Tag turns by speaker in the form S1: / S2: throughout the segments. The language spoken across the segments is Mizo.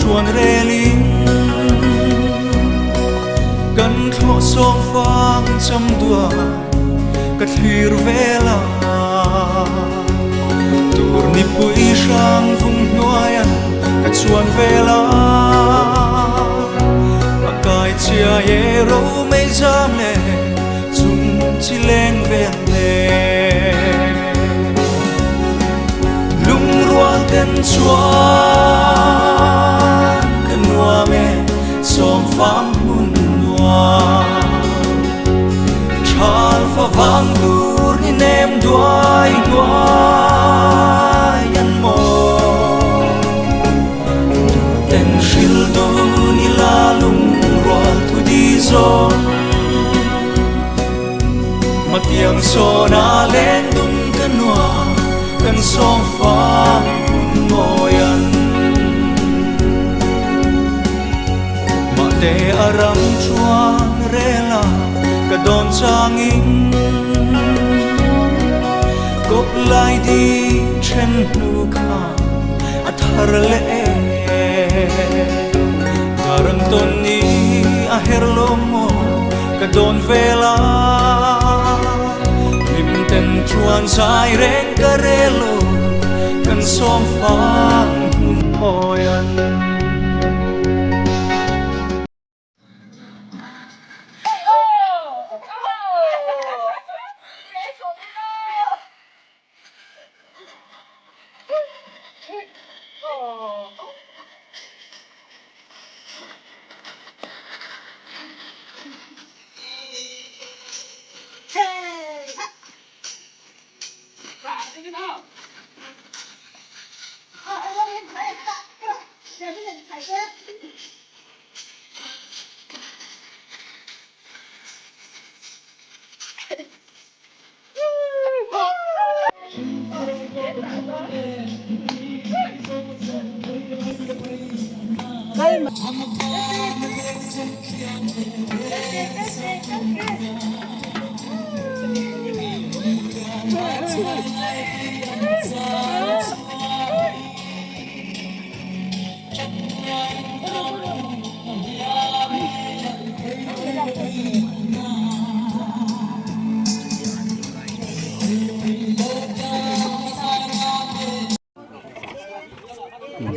S1: Chuan relin kan thlawh sawm fang cham duai ka thlir vela tur nipui hrang vung hnuaian ka chuan vela a kai chia e ro mei zam le chung chi leng vel le lungrual ten chuan ka nuam e sawm fang hmun nuam thal fa vang tur ni nem duai hnuai an maw ten hril dun ila lungrual thu di zawn Matiang sawna leng dun ka nuam kan sawm fang hun mawian Mahte a ram chuan rela ka dawn changin Kawp lai di then hnu kha a thar leh e Darang tawn ni a her lo maw ka dawn vel a Hlim ten chuan zai reng ka rel lo kan sawm fang hmun mawian.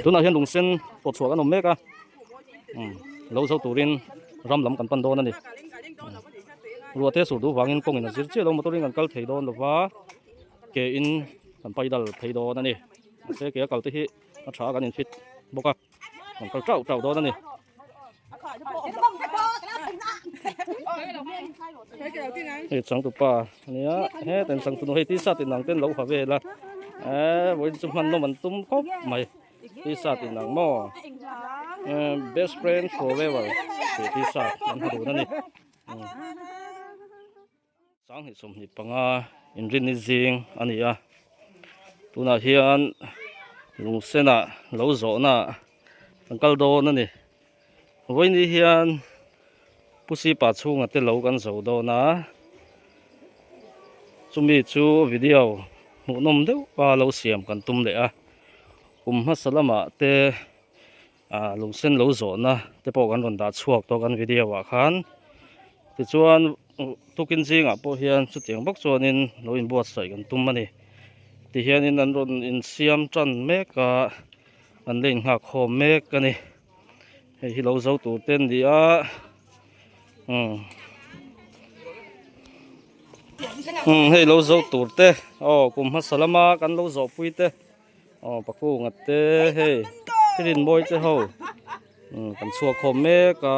S2: Tunah hian lungsen pawh chhuah kan awm mek a lo zo turin ram lam kan pan dawn a ni ruah te sur duh vangin kawngin a zir chiah lo motor in kan kal thei dawn lova ke in kan paidal thei dawn a ni mahse ke a kal te hi a tha kan in fit bawk a. Kan kal tauh tauh dawn a ni. Hei changtupa ania hetan changtunu hei t-shirt inang ten lo ha vel a eh vawiin chu hman nawm an tum khawp mai t-shirt inang maw eh best friend forever tih t-shirt an ha dun a ni. Sanghnih 25 inrinni zing a ni a, tunah hian lungsenah lo zawhna kan kal dawn a ni. Vawiini hian Pu Sipa chhunga te lo kan zo dawn a, chumi chu video hmuhnawm deuh a lo siam kan tum leh a, kum hmasa lamah te ah lungsen lo zawhna te pawh kan rawn dah chhuak tawh kan video ah khan tichuan tukin zingah pawh hian chutiang bawk chuanin lo inbuatsaih kan tum a ni tihianin an rawn insiam tan mek a an la innghak khawm mek a ni hei hi lo zo tur te an ni a umm umm hei lo zo tur te aw kum hmasa lama kan lo zawh pui te. Aw pakunga te hei rinmawi te ho kan chhuak khawm mek a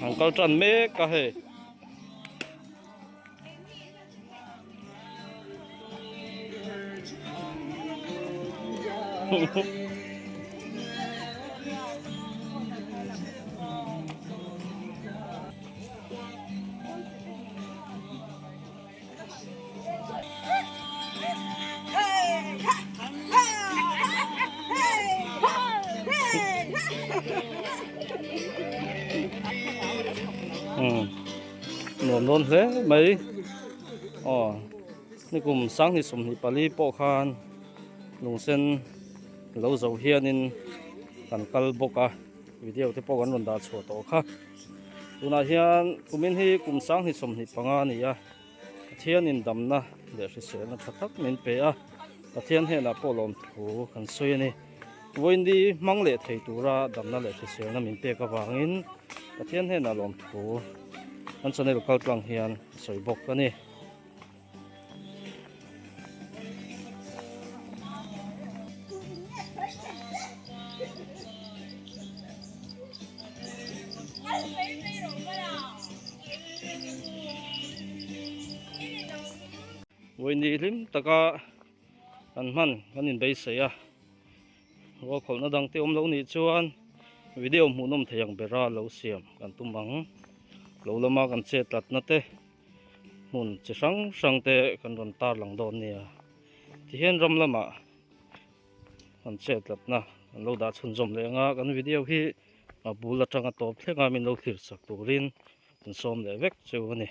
S2: an kal tan mek a hei. Nuam dawn hle mai aw nikum 24 pawh khan lungsen lo zo hianin. kan kal bawk a video te pawh kan rawn dah chhuah tawh kha tunah hian kumin hi kum sanghnih sawmhnih panga a ni a Pathianin damna leh hriselna tha tak min pe a Pathian hnenah pawh lawmthu kan sawi a ni vawiin hmang leh thei tura damna leh hriselna min pek avangin Pathian hnenah lawmthu kan channel kal tlang hian a sawi bawk a ni. Vawiin hlim taka kan hman kan inbeisei a rualkhawlhna dang te awm lo nih chuan video hmuhnawm thei ang bera lo siam kan tum ang lo lama kan chet tlatna te. Hmun chi hrang hrang te kan rawn tar lang dawn nia tihian ram lamah kan chet tlatna kan lo dah chhunzawm leh anga kan video hi a bul atanga tawp thleng a min lo thlir chak turin kan sawm leh vek chu a ni.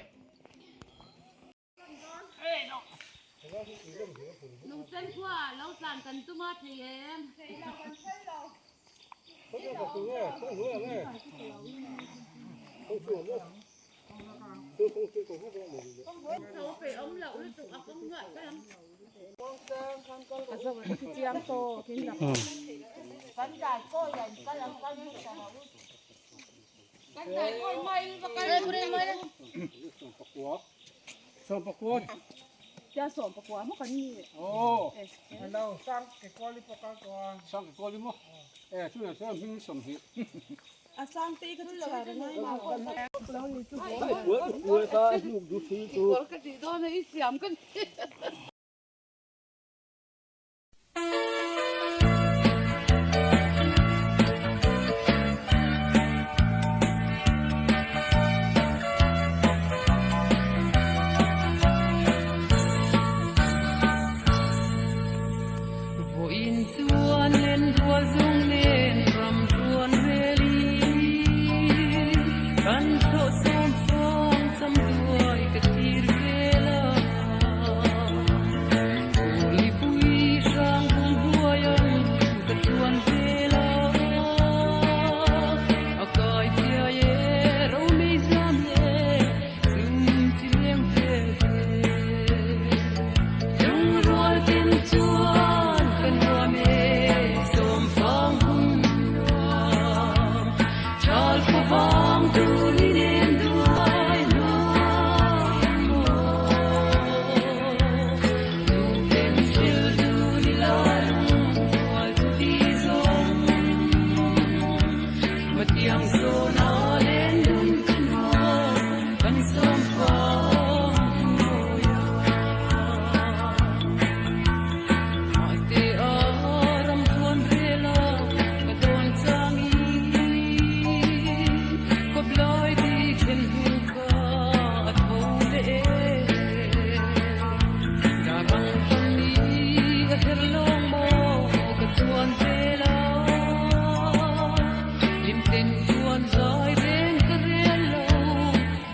S3: Vawiin chuan len rual zawng nen ram hruan velin kan thlawh sawm fang cham duai ka thlir vel a. Kawlipui hrang bung huai ang ka chuan vel a. A kai chiai e romei zam e zum chi leng vel te. Lungrual ten chuan kan nuam e sawm fang hun nuam. Chal khaw vang tur i nen duai nuai maw. Duhten thil dun i la lungrual chu ti zawng. Matiang zawn a len dun ka nuam kan sawm fang mawi a. Mahte a ram thuan vel a ka dawn changin kawp lai di then hun kha a tho leh e. Dar ang tam ni a her lawng maw ka chuan vel a. Hlimten chuan zai reng ka rel lo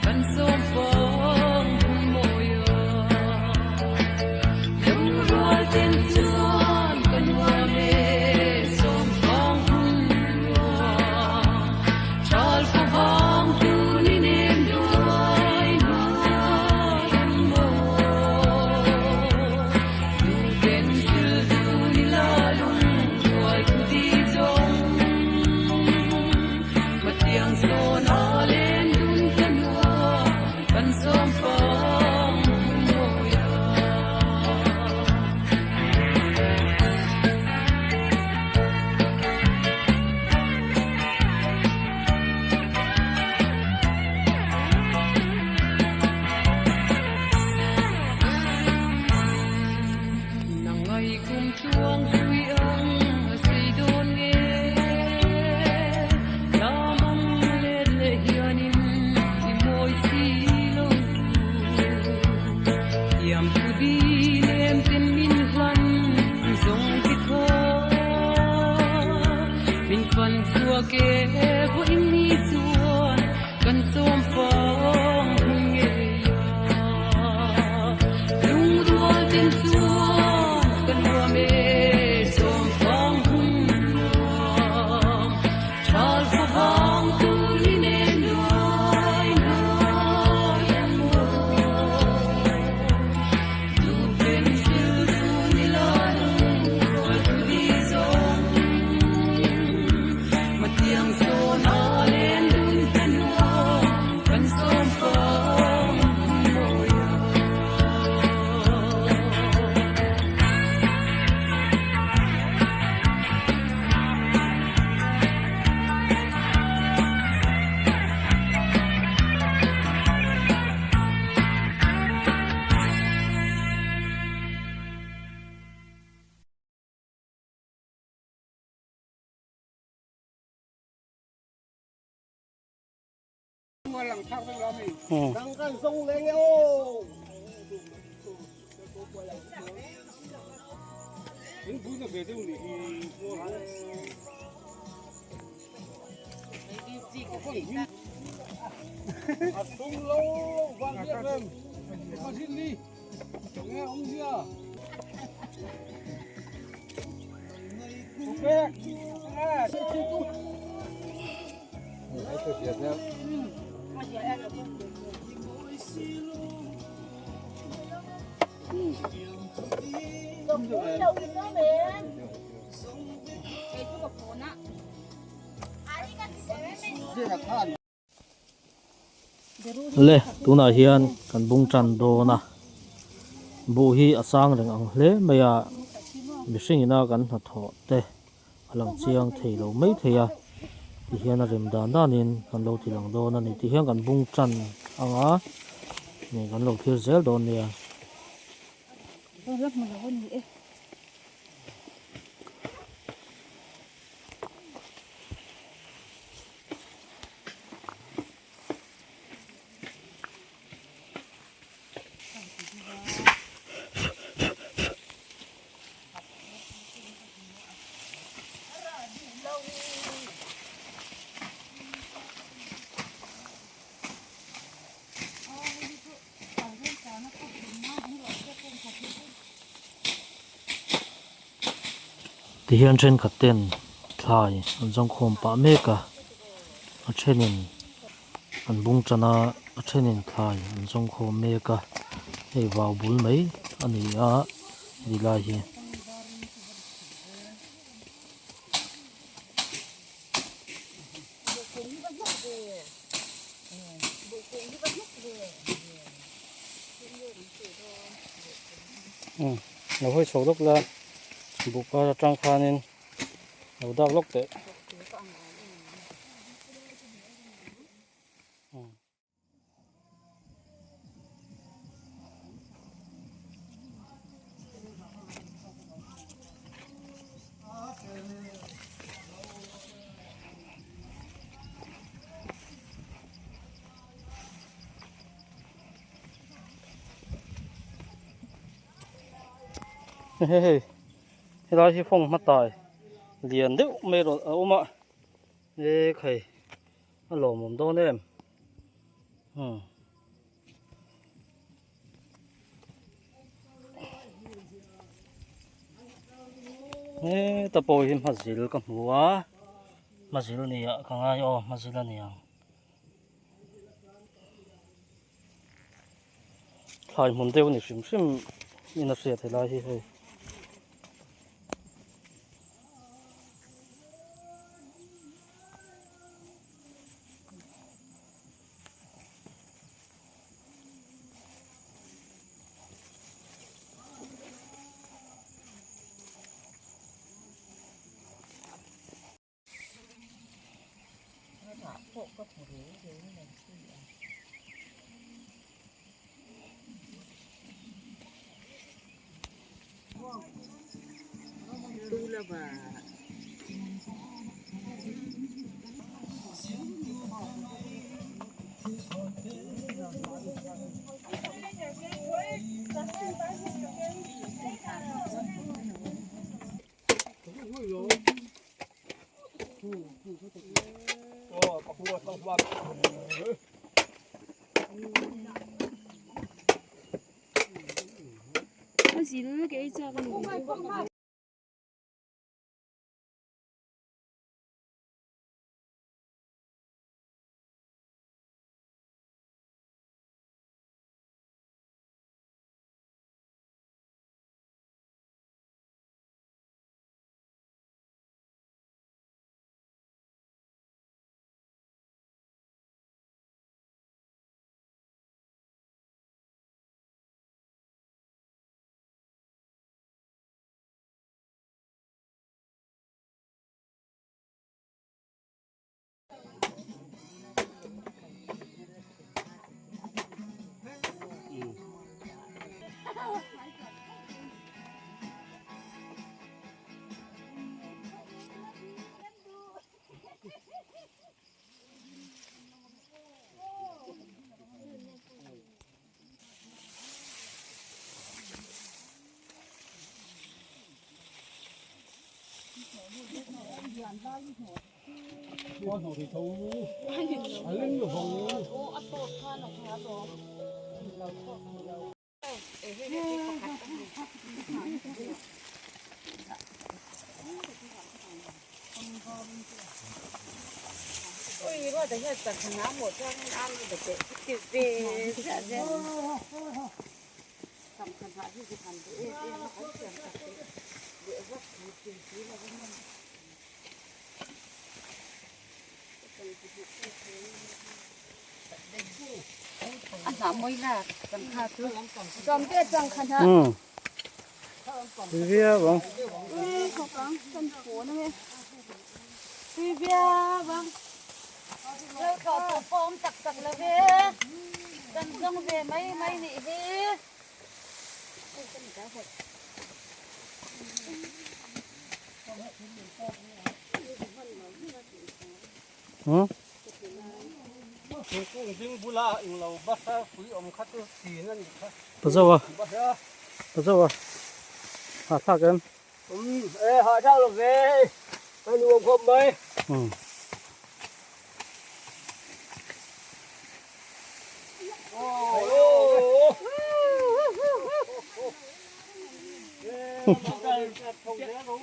S3: kan sawm fang hun mawi a. Lungrual ten chuan ka nuam e sawm fang hun nuam. Chal khaw vang tun i nem duai nuai ang maw. Duhten thil dun i la lungrual thu ti zawng. Matiang zawn a len dun ka nuam kan sawm fang hun mawi a. Nangai kum tluang hrui ang a sei dawn nge? Lam ang let leh hianin i mawi si lo. Thiam thu di lem ten min hlan zawng ti thaw. Min fan chhuak e vawiin ni chuan kan sawm fang hun ngei a. Lungrual ten chuan kan nuam e sawm fang hun nuam.
S2: Le tunah hian kan bung tan dawn a buh hi a sang reng ang hle mai a mihring ina kan hnathawh te a lang chiang thei lo mai thei a tihian a rem dan danin kan lo ti lang dawn a ni tihian kan bung tan ang a kan lo thlir zel dawn nia. Tihian thenkhat ten thlai an zawngkhawm pah mek a a thenin an bung tan a a thenin thlai an zawngkhawm mek a hei vau bul mai a ni a ti lai hi. Lo hawi chho lawk la buh kar atang khanin lo dak lawk teh. Hei hei helai hi fawng hmatai lian deuh mai rawn a awm a ekhei a lawmawm dawn em umm. Heta pawh hi hmazil ka hmu a hmazil nia ka ngai aw hmazil a niang thlai hmun deuh a ni hrim hrim in a hriat helai hi hei. Pazawa Pazawa ha thlak em
S4: Um e ha thlak lo ve a nuam khawp mai
S2: um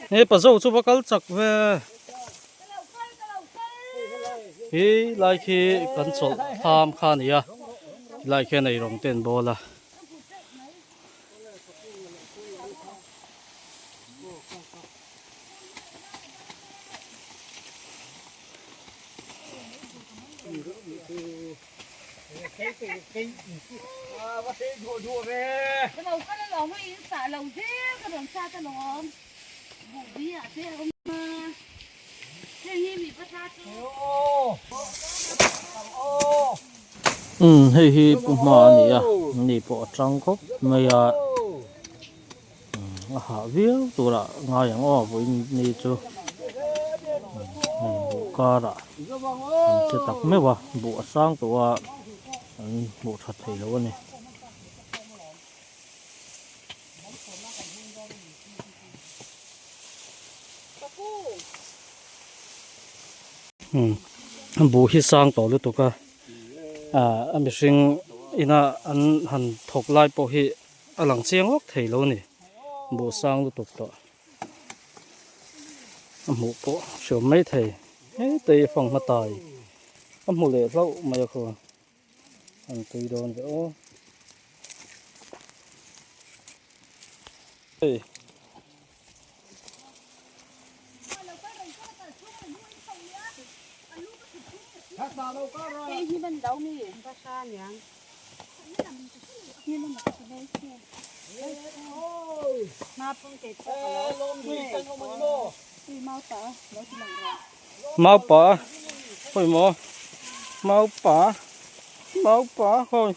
S2: He Pazo chu va kal chak ve He lai khi kan chawlh tham kha a ni a tilai khian eirawng te an bawl a. Umm hei hi pu hma a ni a ni pawh a tang khawp mai a a hah viau turah ngai ang aw vawiin ni chu hei buh karah an che tak meuh a buh a sang tawh a an hmuh that thei lo a ni. Buh hi sang tawh lutuk a ah a mihring ina an han thawk lai pawh hi a lang chiang vak thei lo a ni buh sang lutuk tawh a hmuh pawh hriam mai thei hetei fanghma tai a hmu leh hlauh mai a khaw an tui dawn ve aw. Hei. Mau pa khawi maw mau pa mau pa khawi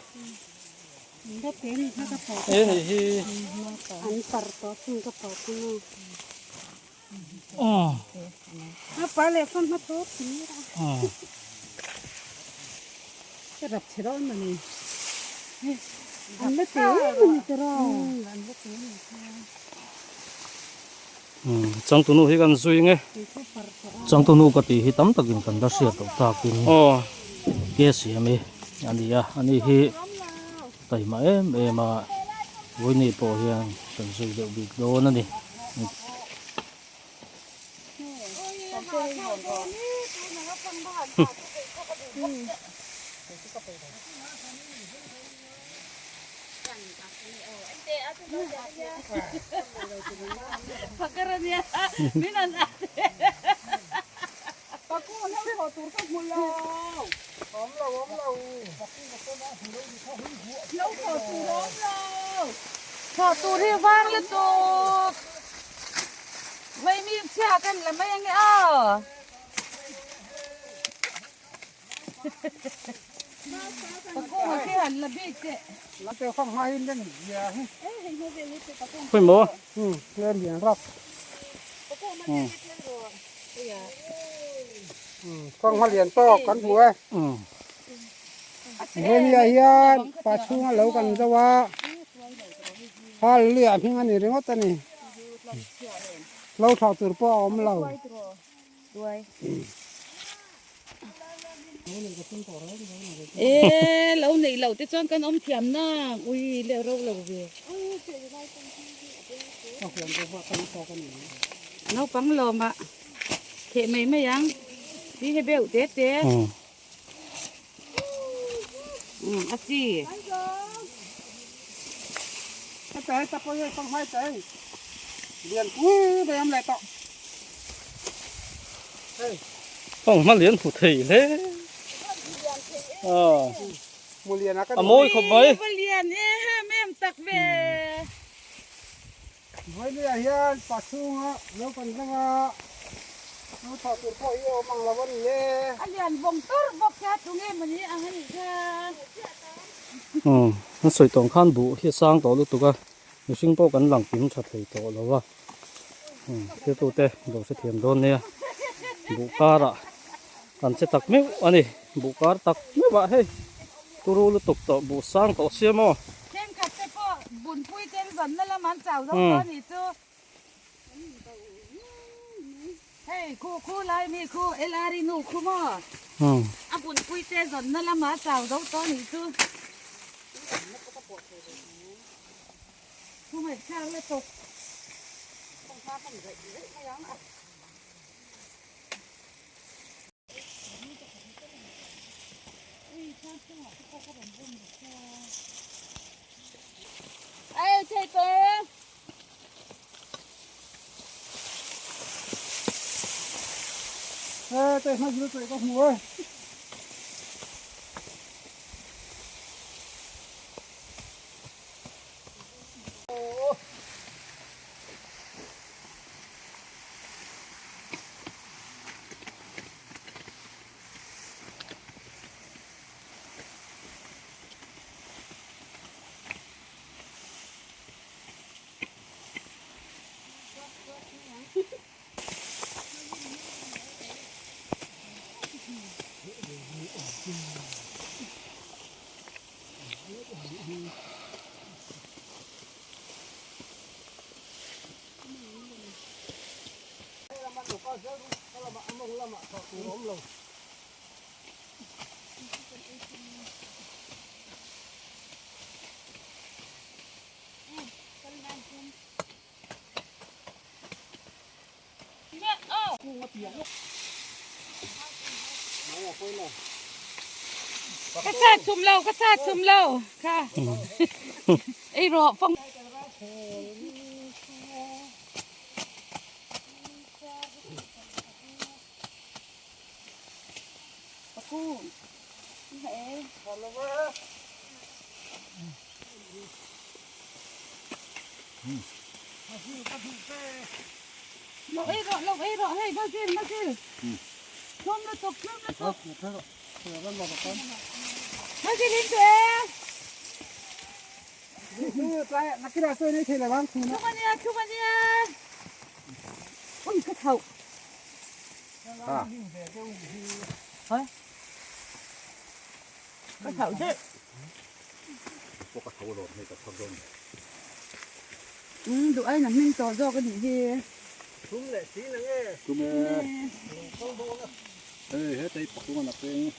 S2: he ni hi Changtunu hi kan zui nge changtunu ka tih hi tam takin kan la hriat loh takin ke siam hi a ni a ani hi taima em em a vawiini pawh hian kan zui deuh bik dawn a ni. Khawi maw?
S4: Fanghma lian tawk kan hmu e. Vawnia hian pa chhunga lo kan zo a, Hallelujah hming a ni ringawt a ni. Lo thlah tur pawh a awm lo.
S5: Tuai. E lo nei lo te chuan kan awm thiam na ui le ro lo ve. Naupang lawm a theh mai mai ang ti he beuh te te. A chi.
S2: Phong hma lian hmu thei hle. A mawi khawp mai.
S5: Lian em em tak ve.
S4: Vawinia hian pa chhunga lo kan reng a, lo thawh tur pawh hi a awm ang lo a ni e.
S5: A lian vawng tur bawk kha tu nge mawni ang a nih kha.
S2: Umm an sawi tawng khan buh hi a sang tawh lutuk a, mihring pawh kan lang kim tha thei tawh lo a, umm thiltute lo hrethiam dawn nia, buh karah kan che tak meuh a ni, buh kar tak meuh ah hei turu lutuk tawh buh sang tawh sia maw.
S5: Thenkhat te pawh bunpui ten zanna lam an chau zo tawh a nih chu. Hei khu khu lai mi khu LR i nu khu maw? A bunpui te zanna lam a chau zo tawh a nih chu. Thu ngaihthlak la tawp. Ka sa chum lo ka sa chum lo kha ei rawh fang Lo ei rawh lo ei rawh hei Basil Basil Thum lutuk thum lutuk Basil in tu e Thum ania thum ania Ui ka thauh Ka thauh deuh Umm duh aiin a hming tawh zawk a nih hi.
S4: Thum leh si na nge.
S6: Thum e. Hei hetei pakung an a peng.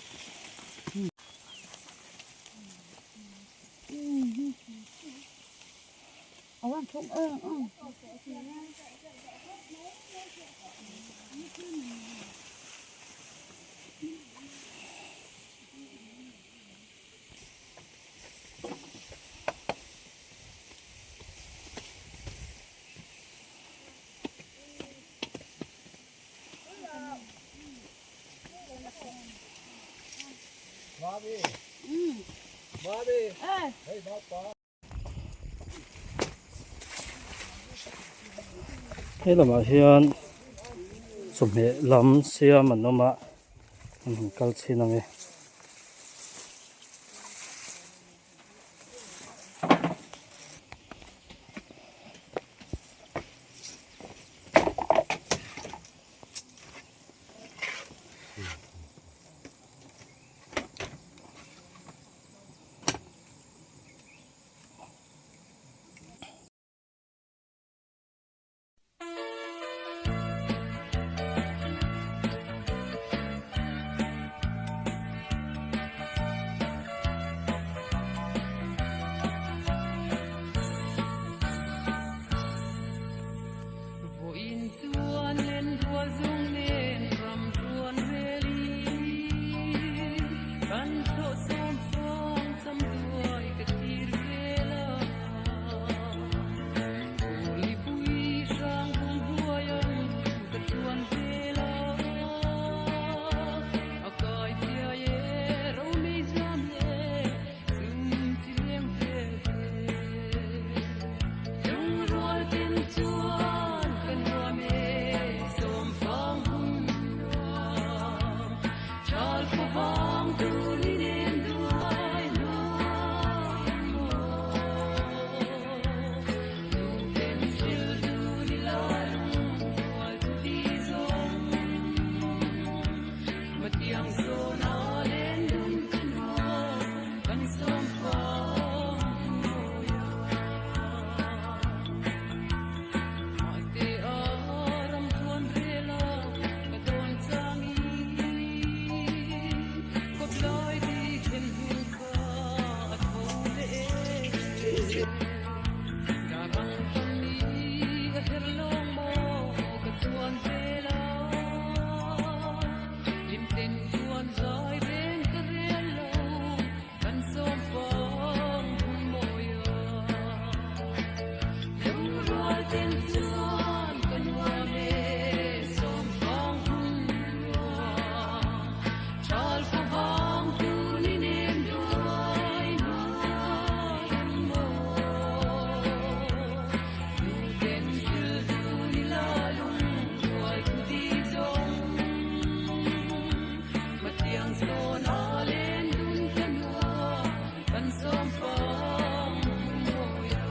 S2: He lamah hian chawhmeh lam siam an awm a an han kal chhin ang e.
S3: favang tu ni nem duai nuai ang maw Lungten hril dun ila lungrual thu ti zawng Matiang zawn a len dun ka nuam kan sawm fang mawi a. Mahte a ram tluan rel a ka dawn changin kawtlai di then hnu kha a tho leh e. Dar ang tam ni a her lawng maw ka chuan vel a. Hlimten chuan zai reng ka rel lo kan sawm fang hun mawi a. Lungrual ten chuan ka nuam e sawm fang hun nuam. Thal favang tu ni nem duai nuai ang maw. Lungten hril dun ila lungrual thu di zawng. Matiang zawn a len dun ka nuam kan sawm fang hun mawi a.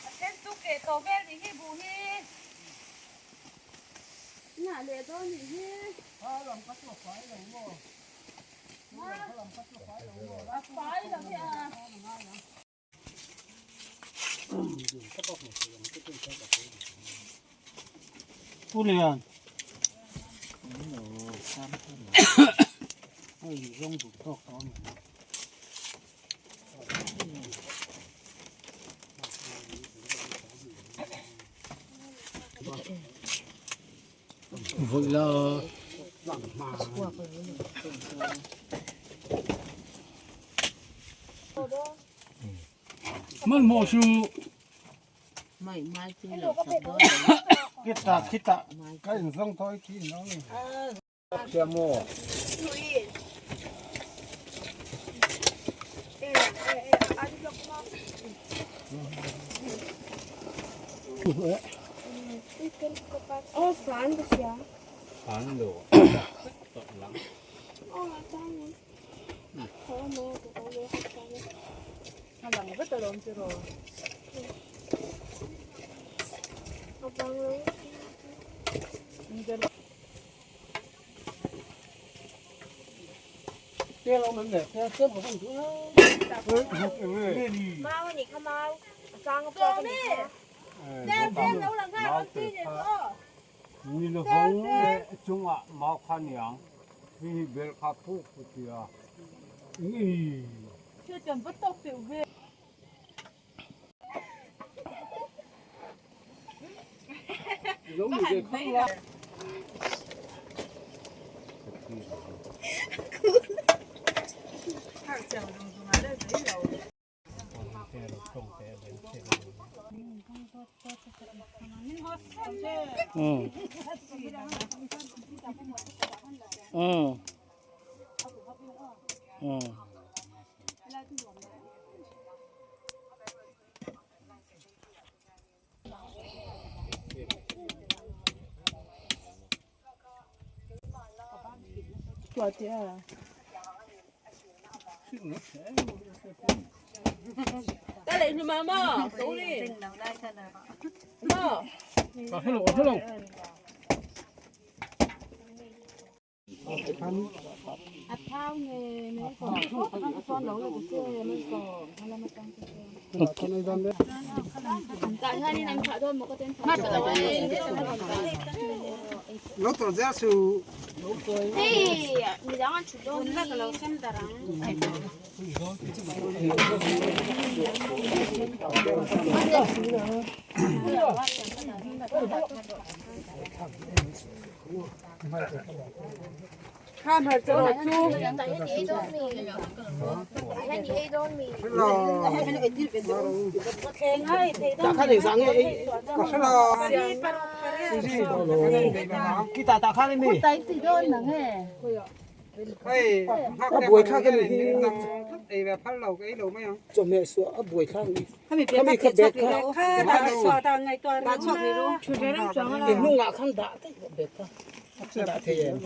S3: A then chu keh tawh vel nih hi buh hi inah leh dawn nih hi. A fai lo hi a.
S4: Pu Lian. Hei zawng duh tawk tawh a ni. Vawih la. Hmanhmawh chu khita khita ka inzawng tawh i khi in lo ni. Chungah mau kha niang hi bel kha phuk tia. A buai thlak a ni hi chawhmeh suah a buai thlak a ni khami kha bag kha i hnungah khan dah daih rawh bag kha a dah thei em.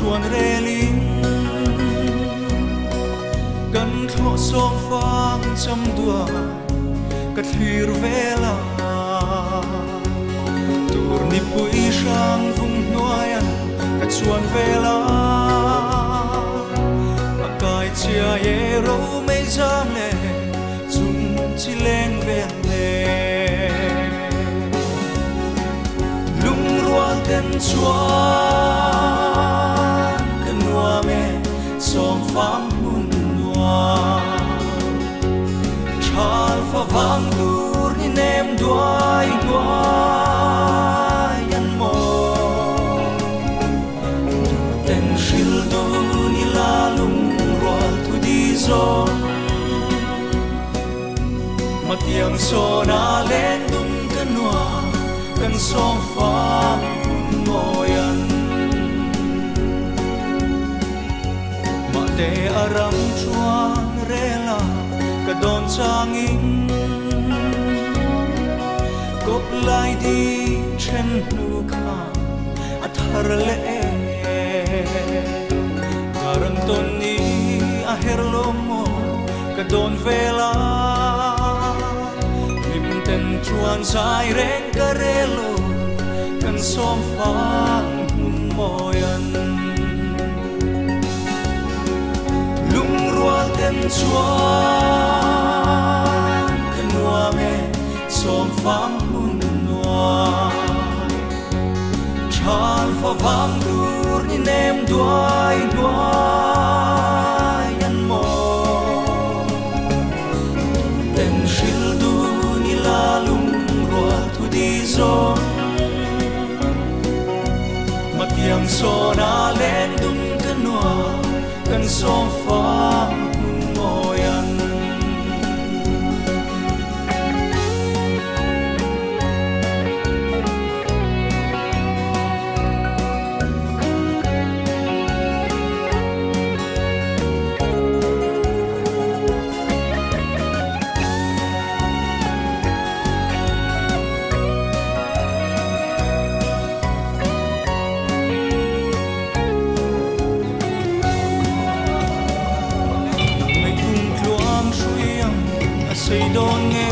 S1: Chuan relin kan thlawh sawm fang cham duai ka thlir vela tur nipui hrang vung hnuaian ka chuan vela a kai chhia e ro mei zam le chung chi leng vel le lungrual ten chuan ka nuam e sawm fang hmun nuam thal fa vang tur ni nem duai hnuai an maw ten hril dun ila lungrual thu di zawng Matiang sawna leng dun ka nuam kan sawm fang hun mawi an. Mahte a ram chuan rela ka dawn changin kawp lai di then hnu kha a thar leh e. Darang tawn ni a her lo maw ka dawn vel a, hlim ten chuan zai reng ka rel lo, kan sawm fang hmun mawi an. Lungrual ten chuan ka nuam e, sawm fang hmun nuam. Thal fa vang tur ni nem duai hnuai an maw. Ten hril dun ila lungrual thu di zawng. Matiang sawna leng dun ka nuam kan sawm fang hmun mawi an. Nang kum tluang hrui ang a sei dawn nge.